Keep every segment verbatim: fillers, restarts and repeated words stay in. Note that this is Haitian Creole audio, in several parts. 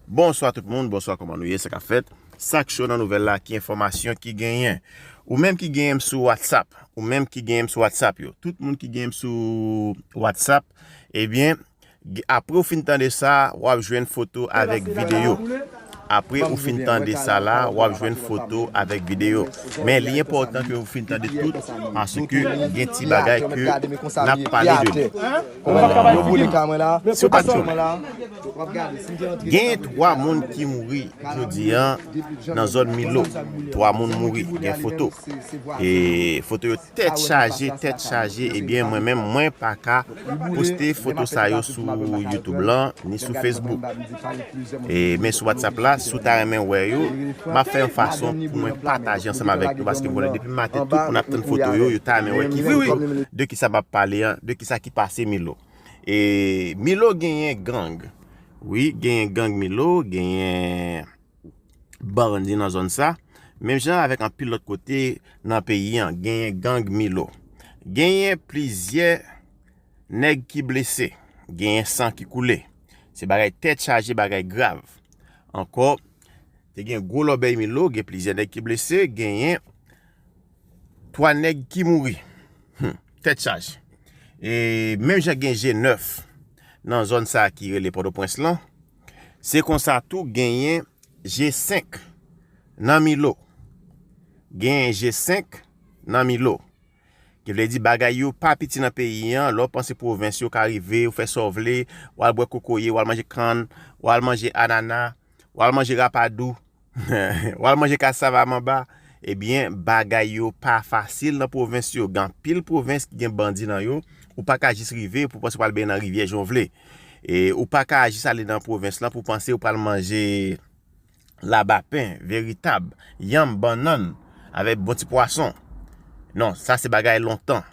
Bonswa tout moun, bonswa, kòman nou ye, sa k ap fèt? Sa k cho nan nouvèl la, ki enfòmasyon ki genyen? Ou menm ki genyen m sou WhatsApp, ou menm ki genyen m sou WhatsApp yo, tout moun ki genyen m sou WhatsApp, ebyen, apre w fin tande sa, w ap jwenn foto avèk videyo. Apre ou fin tande sa la, w ap jwenn foto avèk videyo. Men li enpòtan ke ou fin tande tout, paske gen ti bagay ke n ap pale de li. Yo boule ka mwen la. Si w pa t jwenn. Gen twa moun ki mouri jodi a nan zòn Milo. Twa moun mouri, gen foto. E foto yo tèt chaje, tèt chaje. Ebyen, mwen menm, mwen pa ka poste foto sa yo sou YouTube lan, ni sou Facebook. E, men sou WhatsApp la, si w ta renmen wè yo, m ap fè yon fason pou mwen pataje ansanm avèk nou, paske m konnen depi maten tout moun ap tann foto yo, yo ta renmen wè ki foto, de ki sa m ap pale an, de ki sa ki pase Milo. E Milo genyen gang. Wi, genyen gang Milo, genyen bandi nan zòn sa. Menm jan avèk anpil lòt kote nan peyi an, genyen gang Milo. Genyen plizyè nèg ki blese, genyen san ki koule. Se bagay tèt chaje, bagay grav. Ankò, te gen gwo lòbèy Milo, gen plizyè nèg ki blese, genyen twa nèg ki mouri. Hmm, tèt chaje. E menm jan gen G nèf nan zòn sa ki rele Pòtoprens lan, se konsa tou genyen G senk nan Milo. Genyen G senk nan Milo. Ki vle di bagay yo pa piti nan peyi an, lè w panse pwovens yo ka rive, ou fè sa w vle, w al bwè kokoye, w al manje kann, w al manje anana, w al manje rapadou, w al manje kasav a manba, ebyen, bagay yo pa fasil nan pwovens yo. Gen anpil pwovens ki gen bandi nan yo, ou pa ka jis rive pou w panse w al benyen nan rivyè jan w vle. E ou pa ka jis ale nan pwovens lan pou w panse w pral manje labapen veritab, yanm, bannann, avèk bon ti pwason. Non, sa se bagay lontan.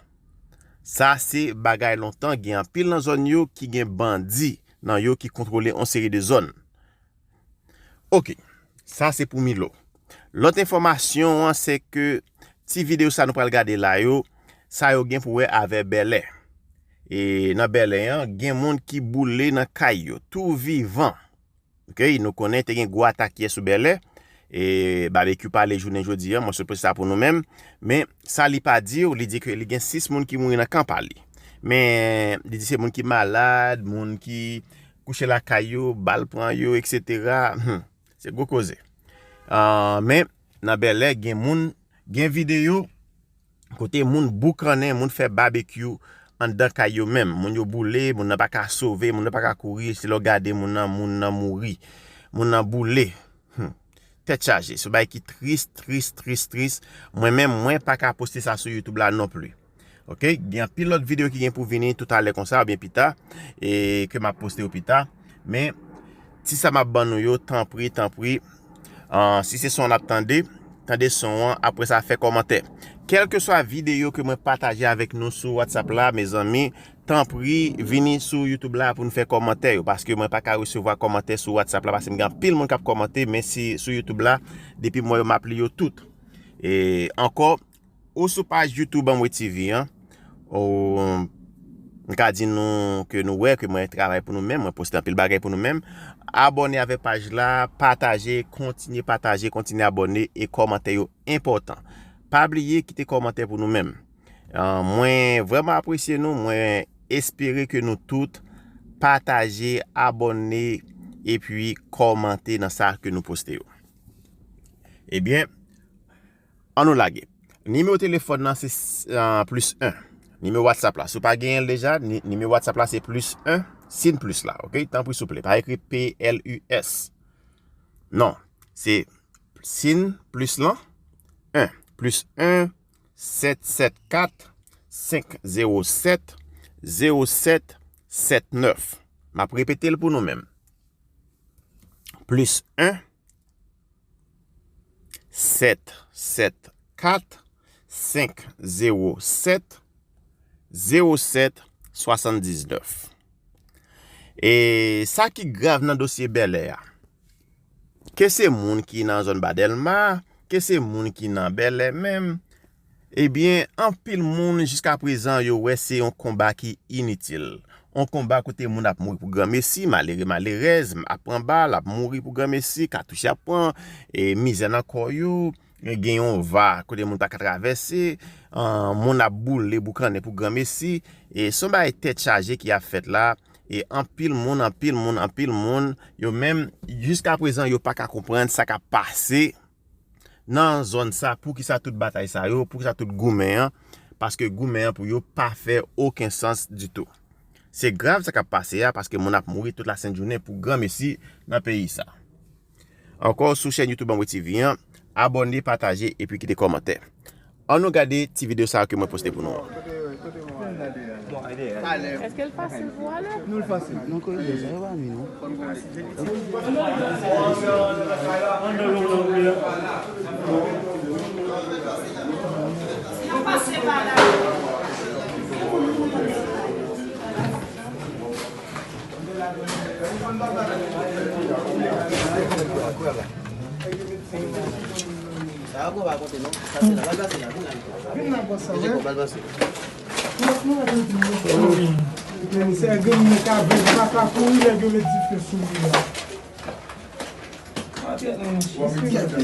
Sa se bagay lontan. Gen anpil nan zòn yo ki gen bandi nan yo ki kontwole yon seri de zòn. Oke, sa se pou Milo. Lòt enfòmasyon an, se ke ti videyo sa nou pral gade la yo, sa yo gen pou wè avè Bèlè. E nan Bèlè an, gen moun ki boule nan kay yo, tou vivan. Oke, nou konnen te gen gwo atak yè sou Bèlè. E Babekyou pale jounen jodi a, mwen sot poste sa pou nou menm. Men sa li pa di w, li di ke li gen sis moun ki mouri nan kan pa li. Men li di se moun ki malad, moun ki kouche lakay yo, bal pran yo, etsetera. Hmm, se gwo koze. Ah, men nan Bèlè, gen moun, gen videyo kote moun boukannen, moun fè babekyou anndan kay yo menm. Moun yo boule, moun nan pa ka sove, moun nan pa ka kouri. Se lè w gade moun nan, moun nan mouri. Moun nan boule. Hmm. Tèt chaje. Se yon bagay ki tris, tris, tris, tris. Mwen menm, mwen pa ka poste sa sou YouTube la non pli. Oke? Gen anpil lòt videyo ki gen pou vini toutalè konsa, oubyen pita, e ke m ap poste yo pita. Men, ti sa m ap ban nou yo, tanpri, tanpri, ah, si se son w ap tande, tande son an, apre sa fè kòmantè. Kèlkeswa videyo ke mwen pataje avèk nou sou WhatsApp la, mezanmi, tanpri, vini sou YouTube la pou n fè kòmantè yo, paske mwen pa ka resevwa kòmantè sou WhatsApp la, paske m gen anpil moun k ap kòmante, men si sou YouTube la, depi m wè yo, m ap li yo tout. E ankò, ou sou paj YouTube Anmwe TV an, ou, m ka di nou ke nou wè ke mwen travay pou nou menm, mwen poste anpil bagay pou nou menm. Abòne avèk paj la, pataje, kontinye pataje, kontinye abòne e kòmantè yo enpòtan. Pa bliye kite kòmantè pou nou menm. Ah, mwen vrèman apresye nou, mwen espere ke nou tout pataje, abòne epi kòmante nan sa ke nou poste yo. Ebyen, ann nou lage. Nimewo telefòn nan se, ah, plis en. Nimewo WhatsApp la. Si w pa genyen l deja, ni-, nimewo WhatsApp la se plis en, sin plis la, oke? Tanpri souple, pa ekri P L U S. Non, se sin plis lan, en, plis en, sèt sèt kat, senk zewo sèt, zewo sèt sèt nèf. M ap repete l pou nou menm. Plis en, sèt sèt kat, senk zewo sèt, zewo sèt swasanndiznèf. E sa ki grav nan dosye Bèlè a, ke se moun ki nan zòn Ba Dèlma, ke se moun ki nan Bèlè menm, ebyen, anpil moun jiskaprezan yo wè se yon konba ki initil. yon konba kote moun ap mouri pou granmesi, malere, malerèz ap pran bal, ap mouri pou granmesi, katouch y ap pran, e mizè nan kò yo, gen yon va kote moun pa ka travèse, an, moun ap boule boukannen pou granmesi, e se yon bagay tèt chaje ki ap fèt la, e anpil moun, anpil moun, anpil moun, yo menm, jiska prezan, yo pa ka konprann sa k ap pase nan zòn sa, poukisa tout batay sa yo, poukisa tout goumen an, paske goumen an pou yo pa fè okenn sans ditou. Se grav sa k ap pase a, paske moun ap mouri tout lasent jounen pou granmesi nan peyi sa. Ankò sou chèn YouTube Anmwe TV an, abòne, pataje epi kite kòmantè. Ann nou gade ti videyo sa a ke mwen poste pou nou an. Èske l fasil pou ale? Nou l fasil. Non, kote sa yo pa nwi non. Sa a pran pa konte non. Sa se la, bal pase la, vin la. Vin la, bòs sa, wè. Bal pase. Komisè gen moun ka vin, pa ka kouri lè gen dife sou li la. Papi, papi, papi,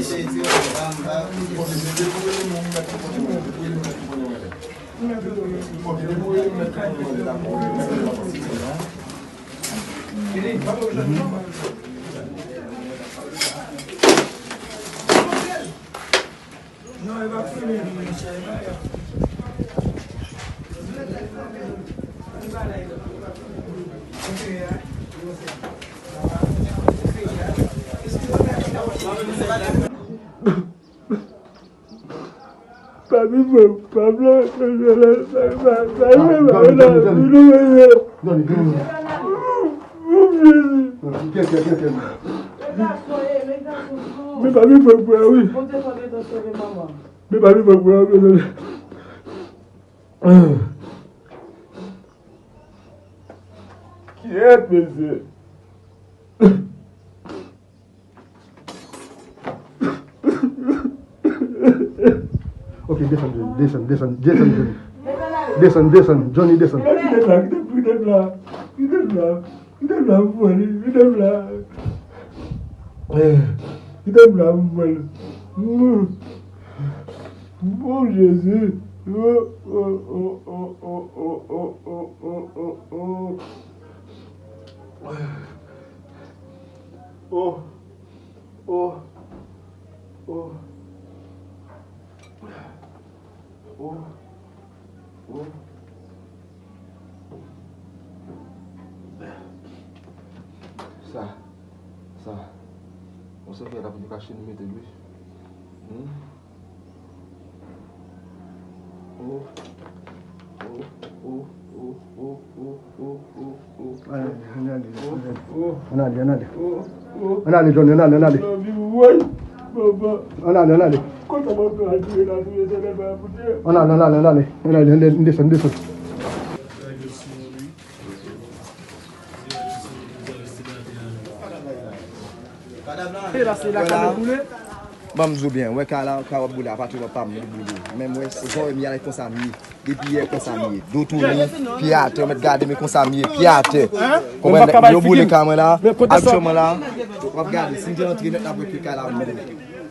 men papi, papi, papi, wi. Men papi, papi, papi. Kyèt, mesye. Ok, desann, Johnny, desann, desann, desann, Johnny. Desann, desann, Johnny, desann. Kite m la, kite m, kite m la, kite m la, kite m la, m pran li, kite m la. Eh, kite m la, m pran li. Mm. Oh, Jezi. Oh, oh, oh. Oh, oh, oh. Oh, oh. Sa, sa. Bon, se fè la pou nou kache nou mete l, wi. Hmm? Ann ale, ann ale, ann ale. Ann ale, ann ale. Ann ale, Johnny, ann ale, ann ale. Ann ale, ann ale. Ann ale, ann ale, ann ale. Ann ale, ann ale, ann ale. Ann ale, ann ale, ann ale. Desann, desann. E la, se la kay la boule? Ban m di w byen, wè kay la, kay w ap boule, apatman pa m li boule. Men m wè, jan w wè m ye a, konsa m ye. Depi yè, konsa m ye. Do tounen, pye atè, w mèt gade, men konsa m ye, pye atè. Konprann? Yo boule kay mwen la, aktyèlman la, w ap gade, si m te rantre nèt la, pou kay la boule.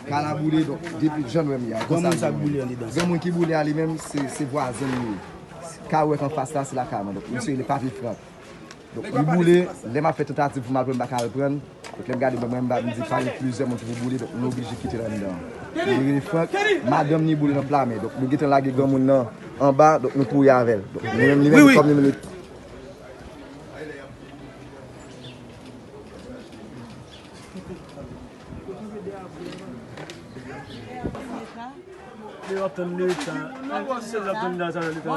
Kay la boule, donk, depi jan w wè m ye a, konsa m ye. Granmoun ki boule a li menm, se, se vwazen m li ye. Kay w wè k anfas la, se lakay mwen. Donk, misye rele Papi Frank. Donk, li boule, lè m ap fè tantativ pou m al pran, m pa ka al pran. Donk, lè m gade, mwen, mwen, m di, pa gen plizyè moun ki pou boule, donk, nou oblije kite l anndan. Li rele Frank, madanm ni boule nan pla men. Donk, nou gentan lage granmoun nan anba, donk, nou kouri avè l. Donk, nou menm, li menm, kòm li menm, li Yo ap tann leta. Yo ap tann leta.